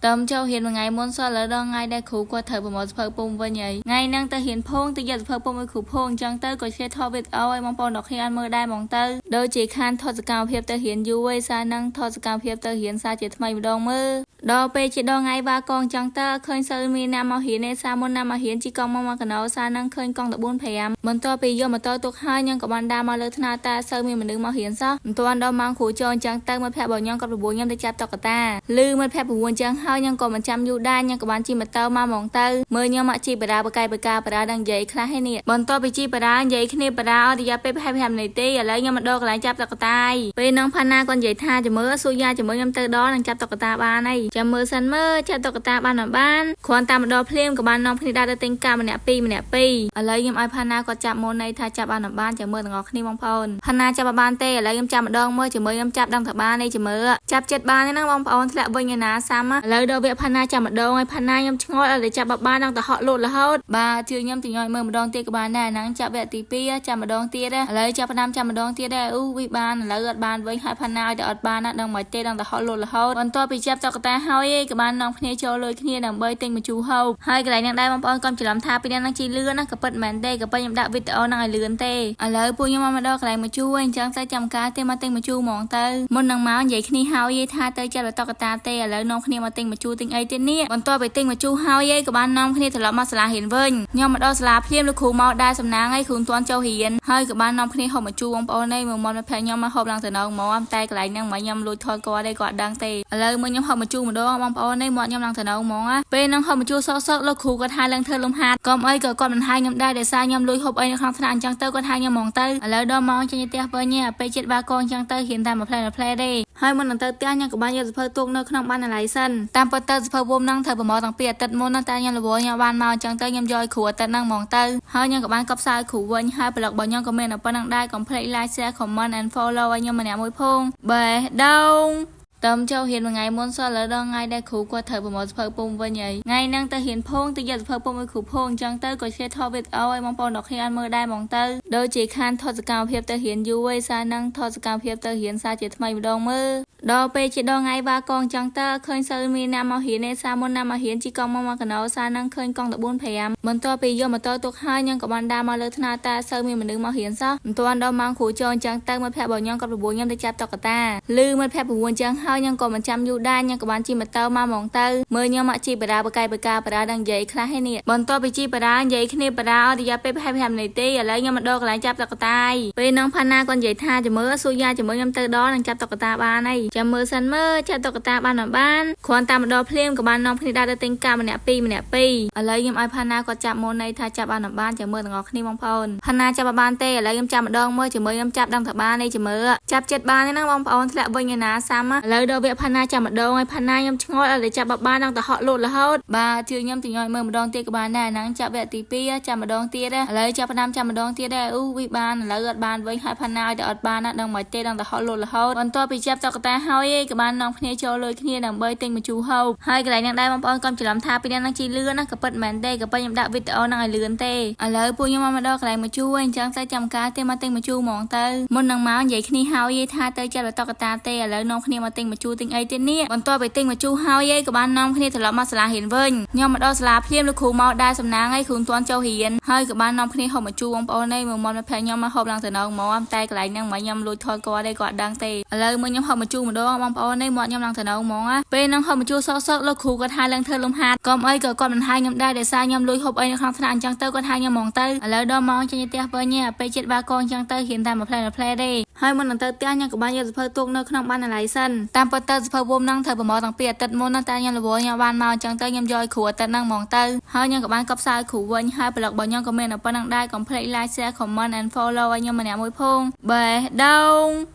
តើមចូលរៀនមួយថ្ងៃមុនសោះឥឡូវដល់ថ្ងៃដែលគ្រូគាត់ត្រូវប្រមូលសៀវភៅពុម្ពវិញហើយថ្ងៃហ្នឹងទៅរៀនផងទៅយកសៀវភៅពុម្ពឲ្យគ្រូផងអញ្ចឹងទៅក៏ឆ្លៀតថតវីដេអូឲ្យបងប្អូនដល់គ្នាបានមើលដែរហ្មងទៅដូចជាខានថតសកម្មភាពទៅរៀនយូរហើយសារហ្នឹងថតសកម្មភាពទៅរៀនសារជាថ្មីម្ដងមើលដល់ពេលជាដល់ថ្ងៃវ៉ាកងចឹងទៅឃើញសូវមានអ្នកមករៀនទេសារមុនអ្នកមករៀនជីកង់មកមកកណោសារហ្នឹងឃើញកង់ទៅ4 5បន្ទាប់ពីយកម៉ូតូទុកហើយខ្ញុំក៏បានដើរមកលើថ្នាលតែសូវមានមនុស្សមករៀនសោះមិនទាន់ដល់ម៉ោងគ្រូចូលអញ្ចឹងទៅមិត្តភក្តិរបស់ខ្ញុំក៏ប្រពន្ធខ្ញុំទៅចាប់តុក្កតាឮមិត្តភក្តិប្រពន្ធអញ្ចឹងហើយខ្ញុំក៏មិនចាំយូរដែរខ្ញុំក៏បានជិះម៉ូតូមកហ្មងទៅមើលខ្ញុំមកជិះបដាបកាយបកាបដាដល់និយាយខ្លះហើយនេះបន្ទាប់ពីជិះបដានិយាយគ្នាបដាអស់រយៈពេលប្រហែល5នាទីឥឡូវខ្ញុំមកដល់កន្លែងចាប់តុក្កតាពេលហ្នឹងផាណាគាត់និយាយថាចាំមើលស៊ូយ៉ាចាំមើលខ្ញុំទៅដល់នឹងចាប់តុក្កតាបានហើយចាំមើលសិនមើលចាប់តុក្កតាបានមិនបានគ្រាន់តែមកដល់ភ្លាមក៏បាននាំគ្នាដើរទៅទិញកាម្នាក់ពីរម្នាក់ពីរឥឡូវខ្ញុំឲ្យផាណាគាត់ចាប់មុនន័យថាចាប់បានមិនបានចាំមើលទាំងអស់គ្នាបងប្អូនផាណាចាប់បានទេឥឡូវខ្ញុំចាប់ម្ដងមើលចាំមើលខ្ញុំចាប់ដឹងថាបានទេចាំមើលចាប់ចិត្តបានទេហ្នឹងបងប្អូនធ្លាក់វិញឯណាសាំឥឡូវដល់វគ្គផាណាចាប់ម្ដងហើយផាណាខ្ញុំឆ្ងល់ឲ្យតែចាប់បានដល់ទៅហក់លោតរហូតបាទជឿខ្ញុំទៅញយមើលម្ដងទៀតក៏បានដែរហ្នឹងចាប់វគ្គទី2ចាប់ម្ដងទៀតឥឡូវចាប់ផ្ដាំចាប់ម្ដងទៀតដែរអូវិបានឥឡូវអត់បានវិញហើយផាណាឲ្យតែអត់បានណាដឹងមិនទេដល់ទៅហក់លោតរហូតបន្ទាប់ពីចាប់តុក្កតាហើយក៏បាននាំគ្នាចូលលុយគ្នាដើម្បីទិញម្ជូរហូបហើយកន្លែងហ្នឹងដែរបងប្អូនកុំច្រឡំថាពីនេះហ្នឹងជីលឿនណាក៏ពិតមែនទេក៏ពិតខ្ញុំដាក់វីដេអូហ្នឹងឲ្យលឿនទេឥឡូវពួកខ្ញុំមកដល់កន្លែងម្ជូរអញ្ចឹងទៅចាំការទេមកទិញម្ជូរហ្មងទៅមុននឹងមកនិយាយគ្នាហើយថាទៅចាប់តុក្កតាទេឥឡូវនាំគ្នាមកទិញម្ជូរទិញអីទៀតនេះបន្ទាប់ពីទិញម្ជូរហើយក៏បាននាំគ្នាត្រឡប់មកសាលារៀនវិញខ្ញុំមកដល់សាលាភ្លាមលោកគ្រូមកដែរសំណាងឲ្យគ្រូមិនទាន់ចូលរៀនហើយក៏បាននាំគ្នាហូបម្ជូរបងប្អូនឯងមកមកភ័ក្រខ្ញុំមកហូបឡើងទៅណងមកតែកន្លែងហ្នឹងមកខ្ញុំលួចថតគាត់ទេគាត់ដឹងទេឥឡូវមើលខ្ញុំហូបម្ជូរម្ដងបងប្អូនឯងមាត់ខ្ញុំឡើងទៅណងហ្មងពេលហ្នឹងហូបម្ជូរសក់សក់លោកគ្រូគាត់ហៅឡើងធ្វើលំហាត់កុំអីក៏គាត់មិនហៅខ្ញុំដែរដោយសារខ្ញុំលួចហូបអីនៅក្នុងថ្នាក់អញ្ចឹងទៅគាត់ហៅខ្ញុំហ្មងទៅឥឡូវដល់ម៉ោងចេញទៅផ្ទះវិញពេលចិត្តបាកងអញ្ចឹងទៅរៀនតែមួយផ្លែមួយផ្លែទេហើយមុននឹងទៅផ្ទះខ្ញុំក៏បានយកសៀវភៅទុកនៅក្នុងបណ្ណាល័យសិនតាមពិតទៅសៀវភៅវុំហ្នឹងត្រូវប្រមូលតាំងពីអាទិត្យមុនណាតែខ្ញុំរវល់ខ្ញុំបានមកអញ្ចឹងទៅខ្ញុំយកឲ្យគ្រូអាទិត្យហ្នឹងហ្មងទៅហើយខ្ញុំក៏បានកប់សើឲ្យគ្រូវិញហើយប្លុករបស់ខ្ញុំក៏មានតែប៉ុណ្្នឹងដែរកុំភ្លេច like, share, comment and follow ឲ្យខ្ញុំម្នាក់មួយផងបេះដូងតើមចូលរៀនមួយថ្ងៃមុនសោះឥឡូវដល់ថ្ងៃដែលគ្រូគាត់ត្រូវប្រមូលសៀវភៅពុម្ពវិញហើយថ្ងៃហ្នឹងទៅរៀនផងទៅយកសៀវភៅពុម្ពឲ្យគ្រូផងអញ្ចឹងទៅក៏ឆ្លៀតថតវីដេអូឲ្យបងប្អូនដល់គ្នាបានមើលដែរហ្មងទៅដូចជាខានថតសកម្មភាពទៅរៀនយូរហើយសារហ្នឹងថតសកម្មភាពទៅរៀនសារជាថ្មីម្ដងមើលដល់ពេលជាដល់ថ្ងៃវ៉ាកងចឹងទៅឃើញសូវមានអ្នកមករៀនទេសារមុនអ្នកមករៀនជីកង់មកមកកណោសារហ្នឹងឃើញកង់ទៅ4 5បន្ទាប់ពីយកម៉ូតូទុកហើយខ្ញុំក៏បានដើរមកលើថ្នាលតែសូវមានមនុស្សមករៀនសោះមិនទាន់ដល់ម៉ោងគ្រូចូលអញ្ចឹងទៅមិត្តភក្តិរបស់ខ្ញុំក៏ប្រពន្ធខ្ញុំទៅចាប់តុក្កតាឮមិត្តភក្តិប្រពន្ធអញ្ចឹងហើយខ្ញុំក៏មិនចាំយូរដែរខ្ញុំក៏បានជិះម៉ូតូមកហ្មងទៅមើលខ្ញុំមកជិះបដាបកាយបកាបដាដល់និយាយខ្លះហើយនេះបន្ទាប់ពីជិះបដានិយាយគ្នាបដាអស់រយៈពេលប្រហែល5នាទីឥឡូវខ្ញុំមកដល់កន្លែងចាប់តុក្កតាពេលហ្នឹងផាណាគាត់និយាយថាចាំមើលស៊ូយ៉ាចាំមើលខ្ញុំទៅដល់នឹងចាប់តុក្កតាបានហើយចាំមើលសិនមើលចាប់តុក្កតាបានមិនបានគ្រាន់តែមកដល់ភ្លាមក៏បាននាំគ្នាដើរទៅទិញកាម្នាក់ពីរម្នាក់ពីរឥឡូវខ្ញុំឲ្យផាណាគាត់ចាប់មុនន័យថាចាប់បានមិនបានចាំមើលទាំងអស់គ្នាបងប្អូនផាណាចាប់បានទេឥឡូវខ្ញុំចាប់ម្ដងមើលចាំមើលខ្ញុំចាប់ដឹងថាបានទេចាំមើលចាប់ចិត្តបានទេហ្នឹងបងប្អូនធ្លាក់វិញឯណាសាំឥឡូវដល់វគ្គផាណាចាប់ម្ដងហើយផាណាខ្ញុំឆ្ងល់ឲ្យតែចាប់បានដល់ទៅហក់លោតរហូតបាទជឿខ្ញុំទៅញយមើលម្ដងទៀតក៏បានដែរហ្នឹងចាប់វគ្គទី2ចាប់ម្ដងទៀតឥឡូវចាប់ផ្ដាំចាប់ម្ដងទៀតដែរអូវិបានឥឡូវអត់បានវិញហើយផាណាឲ្យតែអត់បានណាដឹងមិនទេដល់ទៅហក់លោតរហូតបន្ទាប់ពីចាប់តុក្កតាហើយក៏បាននាំគ្នាចូលលុយគ្នាដើម្បីទិញម្ជូរហូបហើយកន្លែងហ្នឹងដែរបងប្អូនកុំច្រឡំថាពីនេះហ្នឹងជីលឿនណាក៏ពិតមែនទេក៏ពិតខ្ញុំដាក់វីដេអូហ្នឹងឲ្យលឿនទេឥឡូវពួកខ្ញុំមកដល់កន្លែងម្ជូរអញ្ចឹងទៅចាំការទេមកទិញម្ជូរហ្មងទៅមុននឹងមកនិយាយគ្នាហើយថាទៅចាប់តុក្កតាទេឥឡូវនាំគ្នាមកទិញម្ជូរទិញអីទៀតនេះបន្ទាប់ពីទិញម្ជូរហើយក៏បាននាំគ្នាត្រឡប់មកសាលារៀនវិញខ្ញុំមកដល់សាលាភ្លាមលោកគ្រូមកដែរសំណាងឲ្យគ្រូមិនទាន់ចូលរៀនហើយក៏បាននាំគ្នាហូបម្ជូរបងប្អូនឯងមកមកភ័ក្រខ្ញុំមកហូបឡើងទៅណងមកតែកន្លែងហ្នឹងមកខ្ញុំលួចថតគាត់ទេគាត់ដឹងទេឥឡូវមើលខ្ញុំហូបម្ជូរម្ដងបងប្អូនឯងមាត់ខ្ញុំឡើងទៅណងហ្មងពេលហ្នឹងហូបម្ជូរសក់សក់លោកគ្រូគាត់ហៅឡើងធ្វើលំហាត់កុំអីក៏គាត់មិនហៅខ្ញុំដែរដោយសារខ្ញុំលួចហូបអីនៅក្នុងថ្នាក់អញ្ចឹងទៅគាត់ហៅខ្ញុំហ្មងទៅឥឡូវដល់ម៉ោងចេញទៅផ្ទះវិញពេលចិត្តបាកងអញ្ចឹងទៅរៀនតែមួយផ្លែមួយផ្លែទេហើយមុននឹងទៅផ្ទះខ្ញុំក៏បានយកសៀវភៅទុកនៅក្នុងបណ្ណាល័យសិនតាមពិតទៅសៀវភៅវុំហ្នឹងត្រូវប្រមូលតាំងពីអាទិត្យមុនណាតែខ្ញុំរវល់ខ្ញុំបានមកអញ្ចឹងទៅខ្ញុំយកឲ្យគ្រូអាទិត្យហ្នឹងហ្មងទៅហើយខ្ញុំក៏បានកប់សើឲ្យគ្រូវិញហើយប្លុករបស់ខ្ញុំក៏មានតែប៉ុណ្្នឹងដែរកុំភ្លេច like, share, comment and follow ឲ្យខ្ញុំម្នាក់មួយផងបេះដូង។